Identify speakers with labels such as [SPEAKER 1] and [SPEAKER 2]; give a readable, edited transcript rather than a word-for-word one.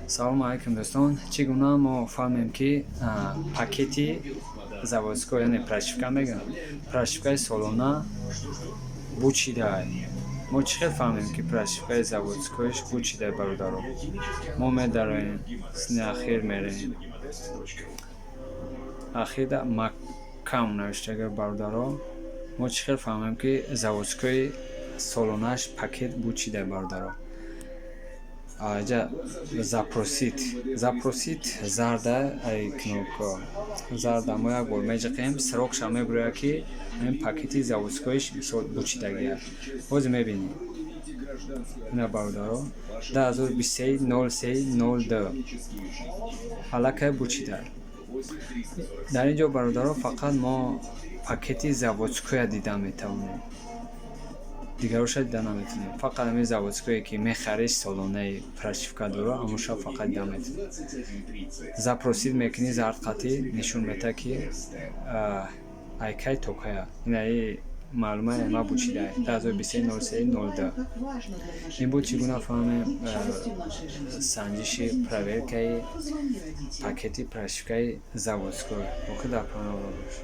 [SPEAKER 1] Салому алайкум, дӯстон! Чӣ гуна мо фаҳмем, ки пакети заводской, яъне прошивка мегӯям, прошивкаи солона бучидай? Мо чӣ хел фаҳмем, ки прошивкаи заводскойш бучидай, бародаро? Мо медароем, сини ахир мерем, ахирда макам навиштага. Бародаро, мо чӣ хел фаҳмем, ки заводскои солонааш пакет бучидай, бародаро? Аҷа запросить, запросить зарда, ай кнопка зарда мо як бор меҷиқем, срокша мебирояд, ки ҳамин пакети заводскоиш мисол бучидагия. Ҳозир мебинем. Ина, бародаро, 2023-03-02 аллакай бучида. Дар ин ҷо, бародаро, фақат мо пакети заводскоя дида метавонем, дигароша дида наметавонем. Фақат ҳамин заводское, ки мехариш, солонаи прошивка дора, ҳамонша фақат дида метавонем. Запросить мекунӣ, зард қатӣ нишон медиҳад, ки ай кай то кая. Инаи маълума ма бучида 2023-03-02. Ин буд, чӣ гуна фаҳмем санҷиши проверкаи пакети прошивкаи заводской. Боқӣ дар паноҳ бош.